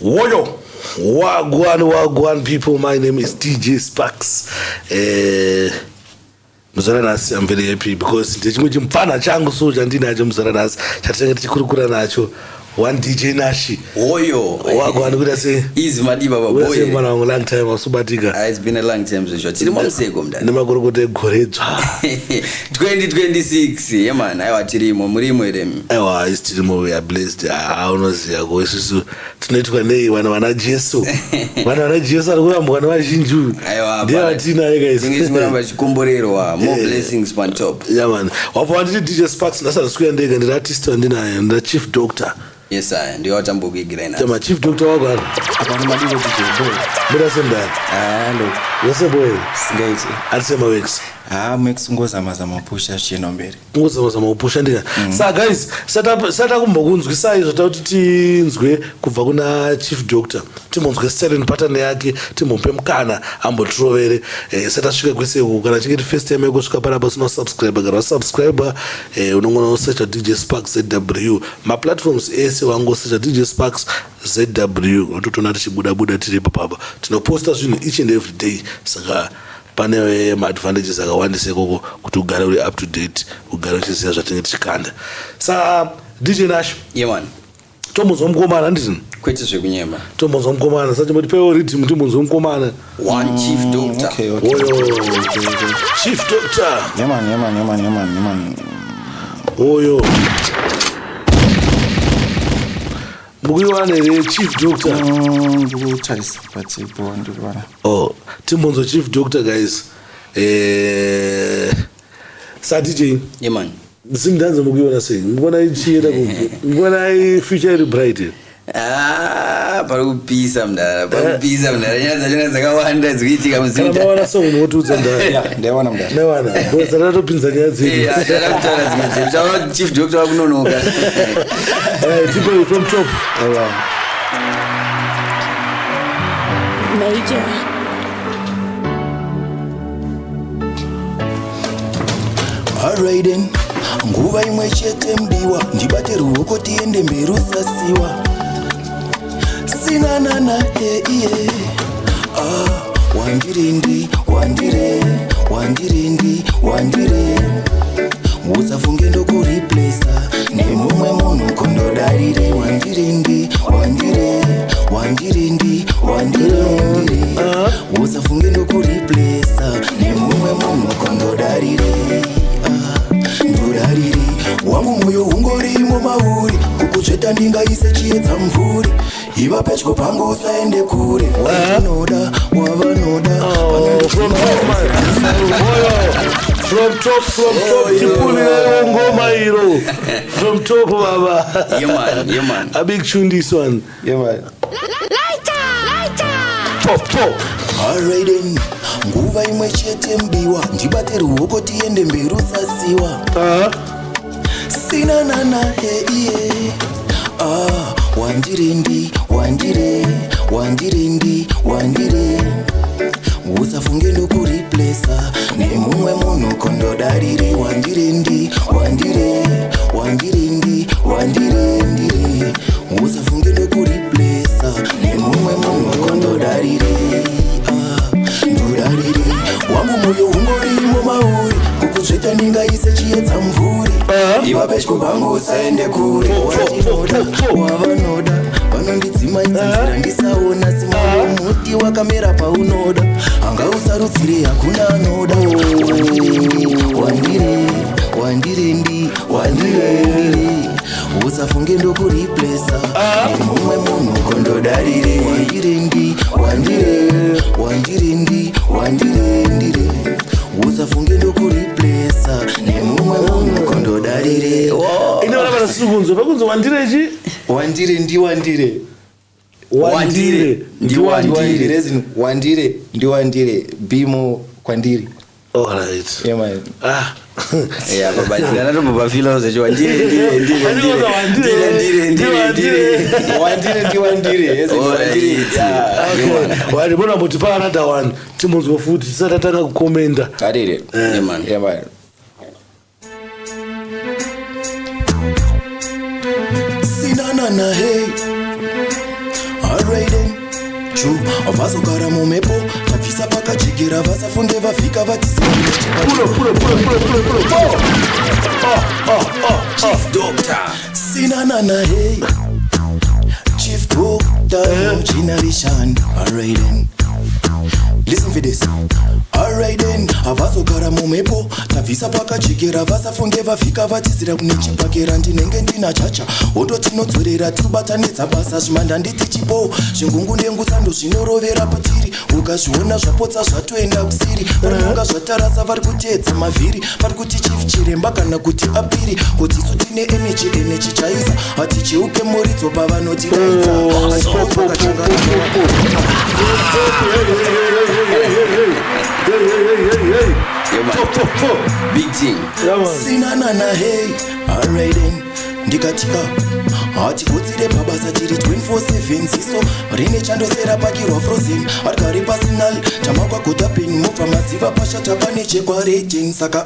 Woyo, wagwan, wagwan people. My name is DJ Sparks. Muzara nhasi, I'm very happy because ndechimwe chimupfana changu so chandinacho muzara nhasi chatinenge tichikurukura nacho, one DJ Nashi. Oyo. Wagwan, kuita sei? Easy, madiba. Kuita sei, baboy. mwana wangu? Long time wasubatika. Ah, it's been a long time zvezvo. Tiri mumuseko, mudani. Nemakorokota egoredzva. 2026, yeah man, aiwa tirimo, murimo here? Aiwa, isi tirimo, we are blessed. Ah, unoziva ko isusu tinoitwa nei, vanhu vana Jesu, vanhu vana Jesu ari kurambwa nevazhinji uyu. Aiwa. Ndiye vatinaye, guys. Tinge tichingoramba tichikomborerwa, more blessings on top. Yeah man, wabva wanditi DJ Sparks, ndasati sikuya ndega, ndiri artist wandinaye, ndira Chief Doctor. Yes, aya ndiyo watambokuigira ina. Tema Chief Doctor wagwana. Apana, madibo DJ boy. Buda semndani. Halo. Wese boy. Singaiti. Atisema works. Ha, mekungozama zama pusha zvichienda mberi. Kungozama kupusha ndika. Sa guys, sata kumbokunzwisai zvo takuti tinzwe kubva kuna Chief Doctor, timbonzwe style and pattern yake, timbomupe mukana ambotirovere. Satasvika kwese uku, kana chinge first time yekusvika panapa usina subscribe, gara wasubscribe. Unongona usearcha DJ Sparks ZW, maplatforms ese wangosearcha DJ Sparks ZW, unototoona tichibuda buda tiripo papa. Tinoposta zvinhu each and every day, saka pane maadvantages akawandisa ikoko kuti ugare uri up to date, ugare uchiziva zvatinenge tichikanda. Saka DJ Nash, Yeah man. tombonzwa mukomana, handiti? Kwete zvekunyema. Tombonzwa mukomana, saka timbotipewo riddim, timbonzwa mukomana. One Chief Doctor. Okay. Oyo Chief Doctor. Yeah man, yeah man, yeah man, yeah man, yeah man. Oyo mukuiwana here, Chief Doctor? Ndikutarisa patipo ndikuona. Oh, timbonzwa Chief Doctor, guys. Sa DJ, Yeah man. Zimdancehall mukuiona sei? Mukuona ichienda kupi? Mukuona ifuture iri bright here? Ah, pari kupisa mudara, pari kupisa mudara. Nyaya dzachona dzakawanda dzikuitika Kana muZimda. mawana song unotiudza ndaya. Yeah, ndaiwana mudara. Maiwana, because tatopinza nyaya dzedu. Tada kutaura dzimwe dzedu. Taura kuti Chief Doctor wakunonoka. Tipo from top. Aiwa. Major. Alright then, nguva imwe chete mudiwa, ndibate ruoko tiende mberi, usasiwa sinanana eiye. Ah, wandirindi wandire wandirindi wandire, usafunge ndokureplacer nemumwe munhu, kondodarire wandirindi wandire wandirindi wandire ndire, usafunge ndokureplacer nemumwe munhu, kondodarire. Ah, ndodarire wangu mwoyo ungorimo mauri, kukutsveta ndingaise chiedza mvuri, iva pedyo pangu usaende kure, wandinoda wavanoda. Oh, from top, man. Oyo, from top, from top, tipulire ngoma iro from top, baba. Yeah man, yeah man. A big tune, this one. Yeah man. Top top. Alright then, nguva imwe chete mudiwa, ndibate ruoko tiende mberi, usasiwa sinanana eiye. Ah, wandirindi wandire wandirindi wandire, usafunge ndokureplacer nemumwe munhu, kondodarire wandirindi wandire wandirindi wandire ndire, usafunge ndokureplacer nemumwe munhu, kondodarire. Ah, ndodarire wangu mwoyo ungorimo mauri, kukutsveta ndingaise chiedza mvuri, iva pedyo pangu usaende kure, wandinoda wavanoda vanondidzimaidza nzira ndisaona, simwayo muti wakamera paunoda, anga usarudzire, hakuna anoda, wandirindi wandire wandirindi wandire ndire, usafunge ndokureplacer nemumwe munhu, kondodarire wandirindi wandire wandirindi wandire ndire, usafunge ndokureplacer nemumwe munhu, kondodarire. Ine vana vanasikunzwa pakunzi wandire chi? Wandire ndiwandire. Wandire Ndiwandire. Wandire as in wandire ndiwandire, bimo kwandiri. Alright. Yeah man. Ah. Yeah, baba, ndakatombobafila zvacho wandire ndire ndire ndire ndire ndire ndire. Wandire ndiwandire as in wandire. Alright. Yeah. Okay, wari bona kuti pa another one timbonzwa futi tisati tatanga kukomenda. Arire. Yeah man. Yeah man. Sinanana hey. Alright. Chu vazogara mumhepo, tabvisa pakajekera, vasafunge vavhika. Pulo, pulo, pulo, pulo, pulo, pulo. Chief Doctor. Sinanana, hey, Chief Doctor, generation. Alright then, listen for this. Alright then, havazogara mumhepo, tabvisa pakajekera, vasafunge vavhika vatizira kune chibhakera. Ndinenge ndina chacha hondo, tinodzorera, tiribatanidza basa. Zvimanda nditi chipo, zvingungu nengusando zvinorovera patiri. Ukazviona zvapotsa, zvatoenda kusiri. Varinonga zvatarasa, vari kuteedza mavhiri, vari kuti chief chiremba kana kuti apiri, kuti isu tine energy, energy chaisa, haticheuke muridzo pavanotidaidza. Po, po, po, po, po, po. Hey, hey, hey, hey, hey. Yeah, man. Po, po, po. Big thing. Yeah, man. Sinanana, hey, alright then, ndikatika hatikotsire pabasa, tiri 24/7. Ziso rine chandosera pakirwa frozen, arigari pasinal chamakwagotapin, mubva maziva pashata pane chekwaretin. Saka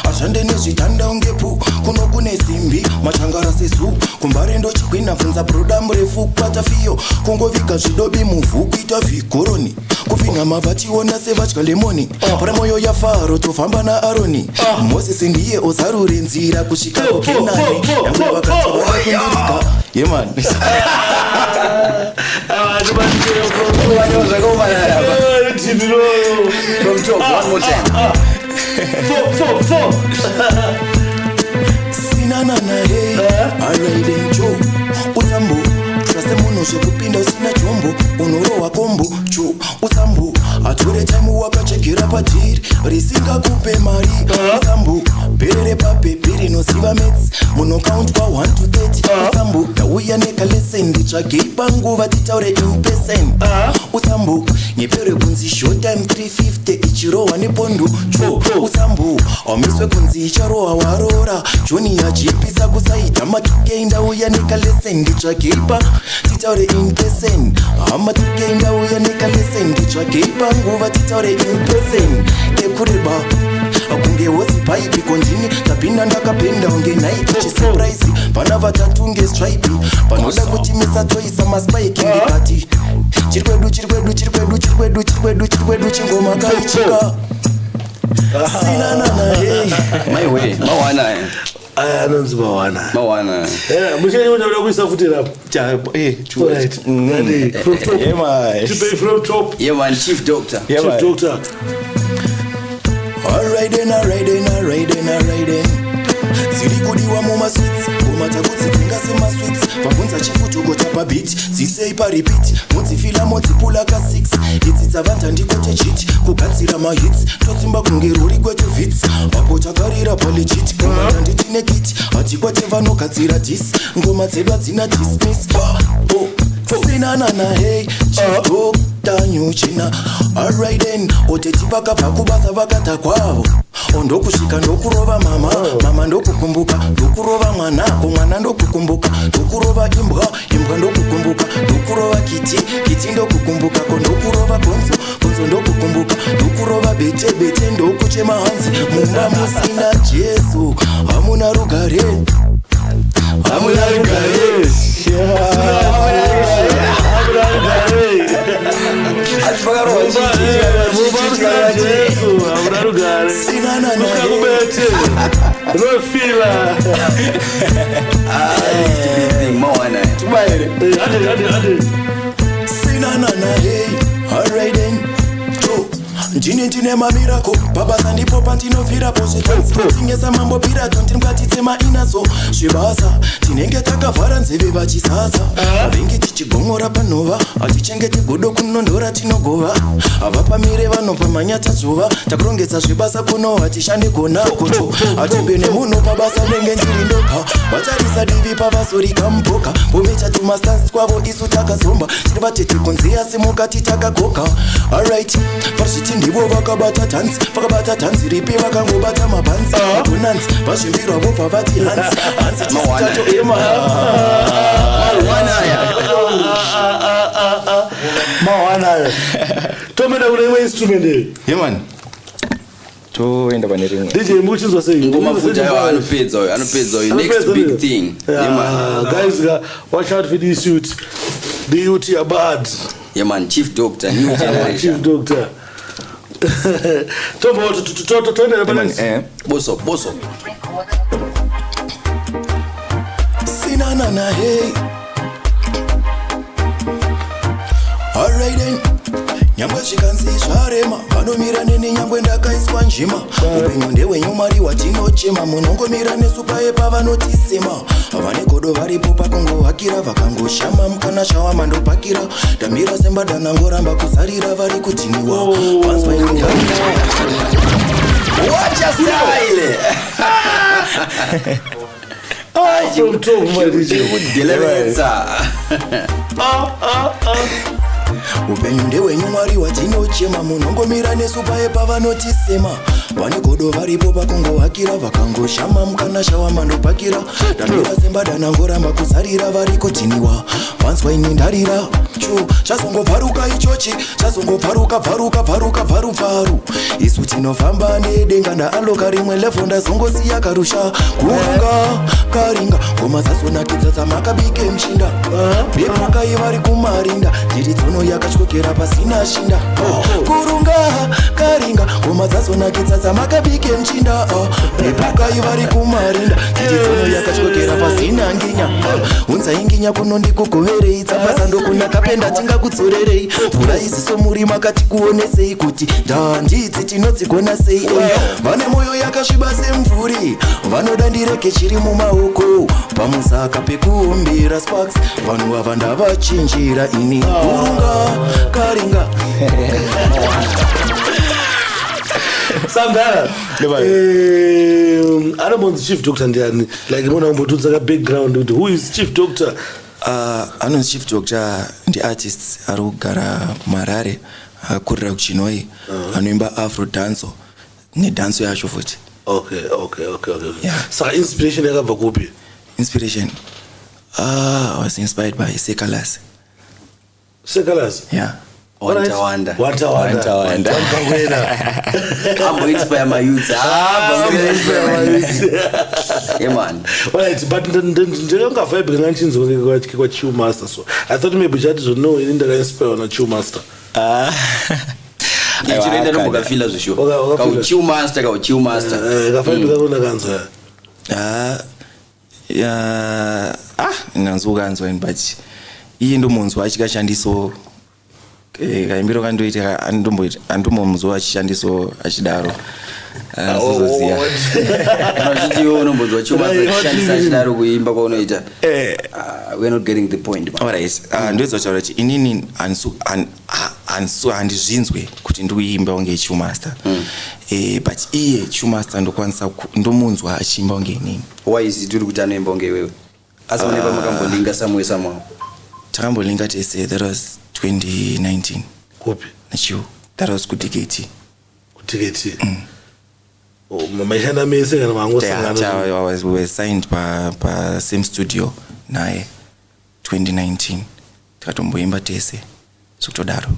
ashande nezvitanda ungepu, kuno kune simbi machangara sezu. Kumbare ndochigwina, bvunza broda murefu kubata fiyo, kungoviga zvidobi muvhu, kuita vhigoroni, kupfinhama vachiona sevadya lemoni. Para moyo yafaro, tofamba naAroni, Mozisi ndiye ozarure nzira kusvika Po, po, kuKenani. po, po, Nyangwe po, vakati po. vakakundirika yeman. Ah, tibatsire, Vanyora zvakaomarara apa. Eh, tindiro. From top, one more time. Po, po, po. Sinanana, hey, alright then, cho usambo trase munhu zvekupinda usina chombo, unorohwa kombo. Cho usambo atore time wakachegera padhiri risingakupe mari. Usambo perere papepi rinoziva maths, munokaundwa 1 to 30. Usambo ndauya nekalesen, nditsvagei panguva titaure in person. Usambo nyepere kunzi showtime 350 ichirohwa nepondo. Cho usambo amiswe kunzi icharohwa warora joni yachipisa kusaita matuke. Ndauya nekalesen, nditsvagei pa titaure in person. Hama tuke, ndauya nekalesen, nditsvagei panguva titaure in person. Kekureba kunge hosi paipi kondini, tapinda ndakapenda unge Nike chisurprise. Pana vatatu nge stripe, panoda kutimisa toisa maspike. Ndikati chiri kwedu, chiri kwedu, chiri kwedu, chiri kwedu, chiri kwedu, chiri kwedu, chingoma kaichika. Sinanana, hey. Maiwe, mawana aya. Aya anonzi mawana. Mawana. Eh, muchene unoda kuisa futi rapo. Alright. Ready. From top. Yeah, Tipei from top. Yeah, man, Chief Doctor. Yeah, Chief man. Doctor. Alright then, alright then, alright then, alright then. Dziri kudiwa mumasweets, ngoma takudzidzinga semasweets. Vabvunza chifutuko chapabit, dzisei parepeat, mudzifila modzipula ka6. Idzi dzavanda ndikwete chiti kugadzira mahits, totsimba kunge ruri kwete vits. Apo takarira palegit, ngoma tanditine kit, hatikwate vanogadzira dis, ngoma dzedu hadzina dismiss. Oh, sinanana, hey, Chief Doctor nyuchina. Alright then, oteti vakabva kubasa vakadhakwavo, ondokusvika ndokurova mama, mama ndokukumbuka, ndokurova mwana ko mwana ndokukumbuka, ndokurova imbwa, imbwa ndokukumbuka, ndokurova kiti, kiti ndokukumbuka, ko ndokurova gonzo, gonzo ndokukumbuka, ndokurova bete, bete ndokuchema hanzi mumba musina Jesu hamuna rugare, hamuna rugare. Hamuna rugare. Asi pakarohwa Mumba musina Jesu hamuna rugare. Sinanana, Kusvika hey. kubete. Rinofila. Big thing, mawana aya. Eh, hande, hande, hande. Sinanana, hey, alright then, cho ndine ndine mamiracle pabasa, ndipo pandinofirapo. Zvitanzinotsingesa mambo Pirato, ndiri mukati tsemainaso zvibasa, tinenge takavhara nzeve vachisasa vavengi, tichigomora panhova, hatichengete godo kunondora tinogova, havapamire vanopa manyatadzova. Takurongedza zvebasa kuno, hatishandi gona kocho, hatimbe nemunhu pabasa, ndenge ndiri ndoga. Vatarisa divi pavazorika muboka, vomecha tumastans twavo, isu takazomba, tiri vatete kunze asi mukati takagoka. Alright, varizviti ndivo vakabata dhanzi, vakabata dhanzi ripi? Vakangobata mabhanzi magonanzi, vazvimbirwa vobva vati hanzi hanzi tisitato ema. Mawana aya. Mawana aya. Tomenda kune imwe instrument iyi. Yeman, toenda pane rimwe. DJ, muchinzwa sei? Ngoma futi ayo, anopedza uyo, anopedza uyo. Next big thing. Yeah, man. Yeah, guys, watch out for this youth. The youth are bad. Yeah man, Chief Doctor, new generation. Chief Doctor. Tombo toendera Man, pane eh. Boso, boso. Sinanana, hey. Alright then. Nyangwe zvikanzi zvarema, vanomira neni nyangwe ndakaiswa njima. Upenyu ndewenyu mari watinochema, munongomira nesu paye pavanotisema. Vane godo varipo pakungohakira, vakangoshama mukana shawa mandopakira. Ndamira sembadana ngoramba kuzarira, vari kudhiniwa. Vanzwa ini Watch your style. Ah, from top my DJ. Deliverance. Ah, ah, ah. Upenyu ndewenyu mwari watinochema, munongomira nesu paye pavanotisema. Vane godo varipo pakungohakira, vakangoshama mukana shawa mandopakira. Ndamira sembadana ngoramba kuzarira, vari kudhiniwa. Vanzwa ini ndarira chu chazongobvaruka ichochi, chazongobvaruka bvaruka bvaruka bvaru bvaru. Isu tinofamba nedenga ndaaloka rimwe levho, ndazongosiya karusha kurunga karinga. Ngoma dzazonakidza dzamakabike muchinda, vepukai vari kumarinda, ndiri tsono yakatyokera pasina shinda. Kurunga karinga, ngoma dzazonakidza dzamakabike muchinda, vepukai vari kumarinda, ndiri tsono yakatyokera pasina nginya. Unzai nginya kuno ndikugoverei, tsapasando kapenda tingakudzorerei, vhurai ziso muri makati kuonesei kuti ndandidzi tinodzigona sei. Vane mwoyo yakasviba semvuri, vanoda ndirege chiri mumaoko, pamusaka pekuombera sparks, vanhu ava ndavachinjira ini. Kurunga karinga. Sangara. Yeah, Anombonzi Chief Doctor ndiani? Like mona kumbotudza ka background kuti who is Chief Doctor? Anonzi Chief Doctor ndiartist ari kugara muHarare, akurira kuChinoi, anoimba afro danso nedanso yacho futi. Okay. Yeah. Saka inspiration yakabva kupi? Inspiration, I was inspired by Seh Calaz. Seh Calaz. Yeah. Wanta wanda. Wanta wanda. Wanta wanda. Wanta. Ambo inspire my youth. Ah, ambo inspire my youth. Yeah man. Right, but ndakanga vibe kanga nchinzwa kwa Chiu Master, so I thought maybe chati zo no, ini ndakainspire na Chiu Master. Ah. Chinoenda nombokafila zvishuwa. Wakafila. Kauchiu master, kauchiu master. Eh, ka vibe kako ndakanzwa. Ah, ya, ah, nganzukanzwa ini, but iye ndomunzwa achikashandiso kaimbiro kandoita, andombomunzwa achishandiso achidaro. Ah, sizoziya. Kana uchiti iwe unombonzwa Chiu Master Right, achishandisa achidaro kuimba kwaunoita. Eh. Ah, we're not getting the point, man. Alright, ndoedza kutaura kuti inini handizvinzwe kuti ndikuimba kunge Chiumaster, but iye Chiumaster ndokwanisa ndomunzwa achiimba kunge inini. Why is it uri kuti anoimba kunge iwewe? Asi mune pamakambolinga somewhere somehow. Takambolinga tese, that was 2019. Kupi? Nachiu, that was kuDKT. KuTiketi. Oh, maishanda mese kana mangosangana? We were signed pa same studio naye 2019, tikatomboimba tese zvekutodaro.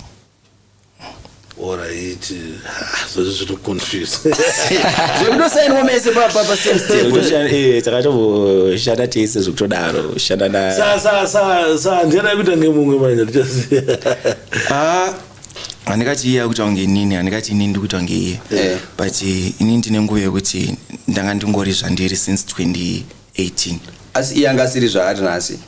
Alright. Ah, zvozvo zvinoconfuse. Zvekutosainwa mese pa same step. Takatomboshanda tese zvekutodaro, shanda na Sa sa sa sa ndiana kuita ngemumwe manje tichaziya. Ah, handingati iye akuita kunge inini, handingati inini ndikuita kunge iye, but inini ndine nguva yekuti ndanga ndingori zvandiri since 2018. Asi iye anga asiri zvaari nhasi?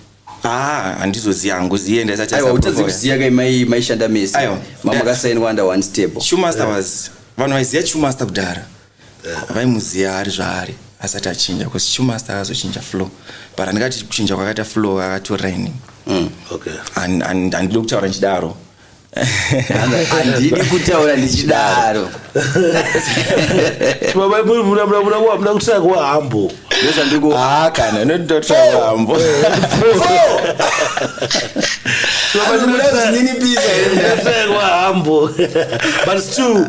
Ah, handizoziva hangu, iye ndasati. Aiwa, utadzi kuziya kai maishanda mese. Aiwa. Mamakasainwa under one step. Chewmaster was, vanhu vaiziva Chewmaster kudhara vaimuziva ari zvaari asati achinja, because Chewmaster akazochinja flow, but handingati kuchinja kwakaita flow akatorera inini. Handidi kutaura ndichidaro. Handidi kutaura ndichidaro. Baba, muna kutira kuva hambo. Ndozvandiko. Ah, kana nototaura hambo. Zvininipisa here? Muna kuva hambo, but still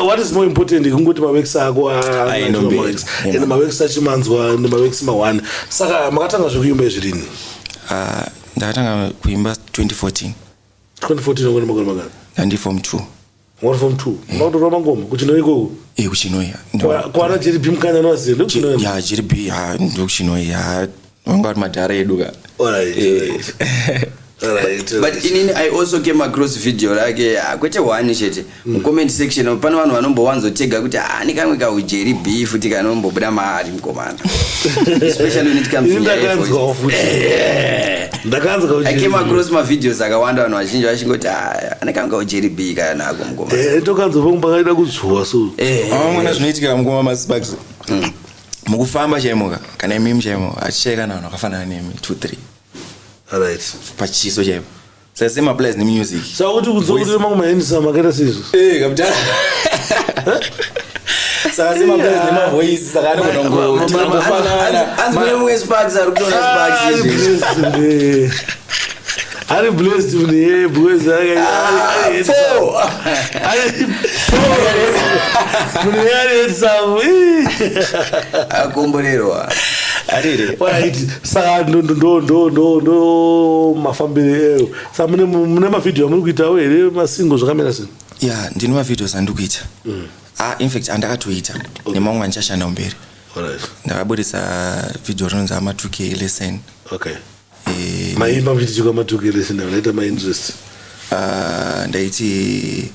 what is more important kungoti maworks ako Aenda mberi. maworks and maworks achimanzwa nemaworks ma1. Saka makatanga zvekuimba izvirini? Ah, ndakatanga kuimba 2014. 2014, ngone makore makana? Ndandi form 2. Ngone form 2 makutorwa mangoma kuChinoi ikoko? E, kuChinoi. Kwana JB Mukanya nowaziva ndekuChinoi? Ya, JB, ya, ndokuChinoi, ya, vanga vari madhara edu ka. Alright, Eh. right. Right, But right. inini I also came across video rake, ah, kwete one chete, mucomment section pane vanhu vanombowanzotega kuti, ah, nekamwe kaujeri b futi kanombobuda maari mukomana, especially when it comes to Ini nyaya yevoice. ndakanzwawo futi, ndakanzwa. I came across mavideos akawanda, vanhu vazhinji vachingoti, ah, ane kamwe kaujeri b kanako mukomana. Tokanzwa pamwe pakaida kudzvuwa so. Amamwana zvinoitika mukoma maSparks, mukufamba chaimoka kana imimi chaimo, achichai kana vanhu vakafanana nemi 2 3 pachiso chaipo, saka same applies nemusic. Saka kuti kunzwa kuti mamwe maendisa makaita seizvo. Eh, kapitana, saka same applies nemavoice, saka anogona kungofanana. Anzi mune mumwe Sparks ari kutoona Ah, Sparks izvi. Ari blessed mune because Four. munhu ari handsome. Akomborerwa. Arire. Right, saka ndo mafambiro eyo. Saka mune mavhidhiyo amuri kuitawo here, masingo, zvakamira sei? Ya, ndine mavideos andiri kuita. Ah, in fact andakatoita nemamwe andichashanda kumberi. Ndakabudisa video rinonzi ama2K lesson. Maimba muchiti kwama2K lesson, ndaita mainterest. Ah, ndaiti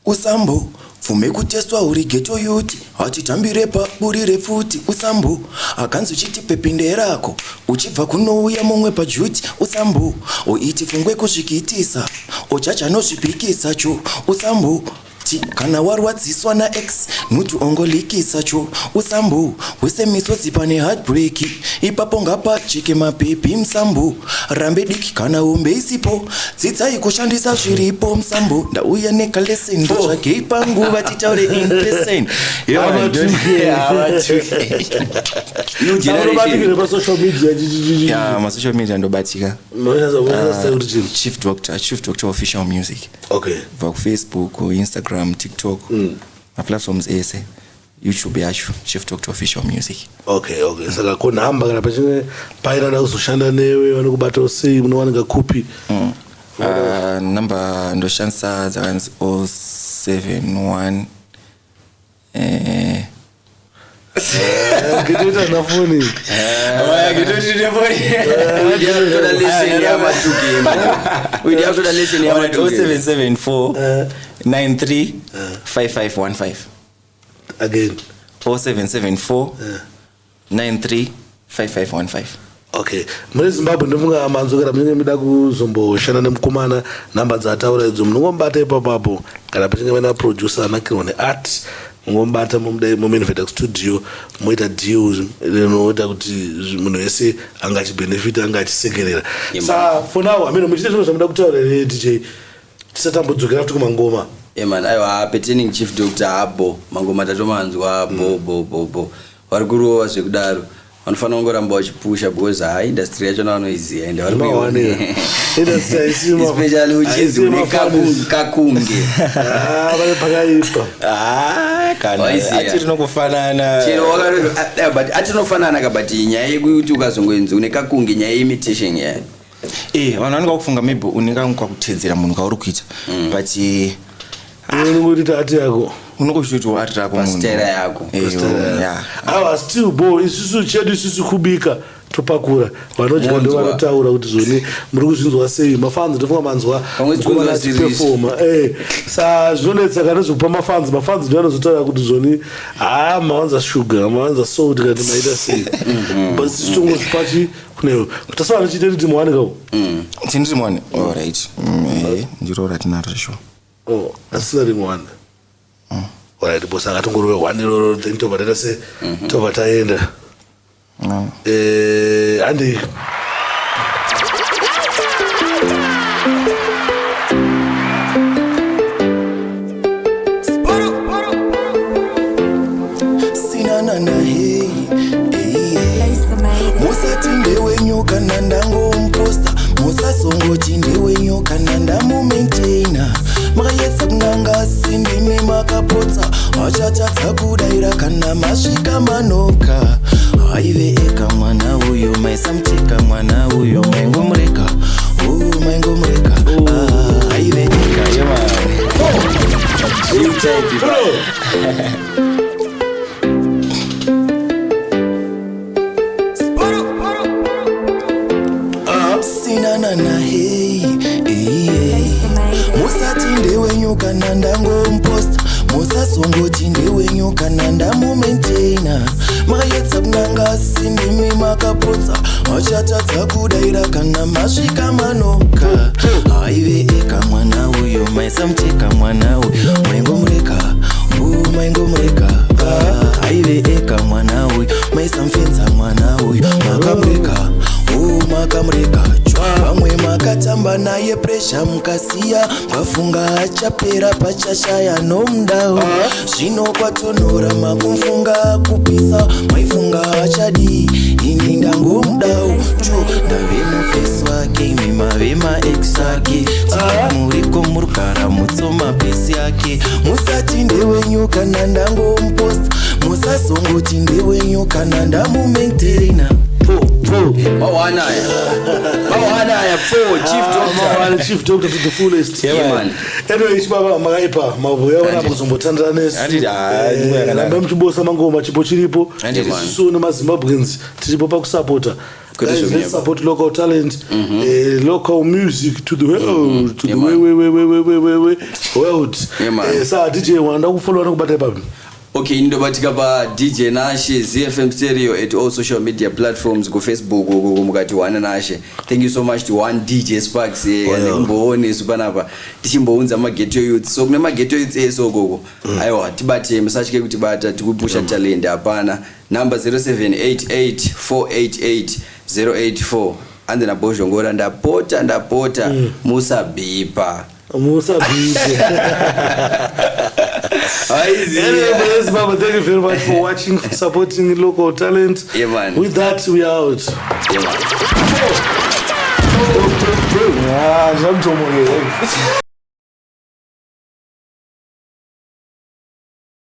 Usambo bvume kutestwa uri ghetto youth, hatitambire paburi repfuti. Usambo akanzi uchiti pepinde rako uchibva kunouya mumwe pajuti. Usambo uiti pfungwe kuzvikitisa ojaja nozvipikisa cho. Usambo ti kana warwadziswa naex nuti ongolikisa cho. Usambo wese misodzi pane heartbreak, ipapo ngapacheke mapepi. Musambo rambe diki kana hombe isipo, dzidzai kushandisa zviripo. Musambo ndauya nekalesson, nditsvagei panguva titaure in person. Ama 2K. New generation. Unobatikire pasocial media? Ya, masocial media ndobatika. Unoshandisa kuti chii? Chief Doctor, Chief Doctor Official Music. Kubva kuFacebook, Instagram, TikTok, maplatforms ese, YouTube yacho, Chief Doctor Official Music. Okay, saka ko nhamba, kana pachinge paina da kuzoshanda newe, vanokubatawo sei? Munowanika kupi? Namba ndoshandisa dzakanzi 071 Ngitoita nafoni. Uyu akutoda lesson yama2K, man. Uyu akutoda lesson yama2K. 0774 93 5515. Again. 0774 93 5515. Okay, mune Zimbabwe, ndofunga manzwa, kana munenge muda kuzomboshanda nemukomana, nhamba dzaataura idzo munongomubata ipapapo. Kana pachinge paina producer anakirwa neart, mungomubata, mumudai, mumainvita kustudio, moita deal rinoita kuti munhu wese anga achibhenefita, anga achisekerera. Sa for now, amene muchite zvimwe zvamuda kutaura here, DJ, tisati tambodzokera futi kumangoma? Eman, aiwa, pertaining Chief Doctor abo, mangoma tatomanzwa, bo bo bo bo, vari kurova zvekudaro. Vanofanira kungoramba vachipusha because ha, industry yachona vanoiziva ende vari Mawanira. Industry especially uchinzi haisi une mafanis. kakunge. Ah, vane pakaipa. Ah, kana Waiziya. achiri nokufanana. Chero but atinofanana ka, but nyaya yekuti ukazongoenzi une kakunge, nyaya yeimitation ya. Eh, vanhu vanenge vakufunga maybe unenge kwakutedzera munhu kauri kuita, but Unongoti ati yako. unongochitoti art rako munhu. Pastera yako. Eh, yeah. Awa, still bo isusu chedu isusu kubika topakura, vanodya ndo Monzwa. vanotaura kuti zvoni muri kuzvinzwa sei. Mafans, ndofunga manzwa Pamwe mukomana tikunzwa series. achiperforma. Sa zvinonetsa kana zvekupa mafans, mafans ndo vanozotaura kuti zvoni, ha, mawanza sugar, mawanza salt, kana kuti maita sei, but isusu tongozvipachi kunewo tasava nochiite kuti muwanikawo. Tindiri mwani, alright. Ndiro ratinaro zveshuwa. Oh, asina rimwe one. Alright, boss, akatongorove one iroro, then tobva taita se tobva taenda. Handi. Sinanana, hei hey. Musati ndewenyu kana ndangomuposta, musazongoti ndewenyu kana ndamumaintaina. Makayedza kunanga sindimi makapotsa, achatadza kudayira kana masvika manoka. Aive eka mwana uyu, maisamuteka mwana uyu, maingomureka, oh, maingomureka. Ah, aive eka yema. New type. Sinanana, hey. maisamumaintaina makayedza kunanga asi ndimi makapotsa achatadza kudaira kana masvika manoka aive eka mwana uyo maisamuteka mwana uyo maingomureka maingomureka aive eka mwana uyu maisamufenza mwana uyu makamureka makamureka vamwe makatamba naye pressure mukasiya mwafunga achapera pachashaya nomudao zvino kwatonhora makumfunga kupisa maifunga achadii ini ndangomudao cho ndave mufesi wake imi mave maex ake muriko murugara mutsoma pesi yake musati ndewenyu kana ndangomuposta musazongoti ndewenyu kana ndamumaintaina Mawanaya. Mawanaya for chief doctor. Mawani, chief doctor to the fullest. Yeah, man. Anyway, chibaba makaipa mabhuya ona kuzombotandira nesu. Handiti, ah, nguva yakanaka. Rambai muchibosa mangoma chipo chiripo. Handiti. Isusu nemaZimbabweans tiripo pakusapota. Kwete Guys, zvekunyepa. let's support local talent, local music to the world, to the Yeah, man. way, way, way, way, way, way, way, world. Yeah, man. Saka DJ wanda kufollow nokubata ipapo. Okay, ndobatika pa DJ Nashe ZFM Stereo at all social media platforms ku Facebook uko mukati wana Nashe. Thank you so much to one DJ Sparks nekumboone panapa tichimbounza maghetto youth. So kune maghetto youth ese ukoko. Aiwa tibate musatye kutibata tikupusha talent hapana. Number 0788488084. Ande nabozhongora ndapota ndapota musabhipa. Musabhipe. Haizi. Anyway, yes, Baba, thank you very much for watching, for supporting local talent. Yeah, man. With that, we are out. Yeah, man. Ah, zvamtomokera.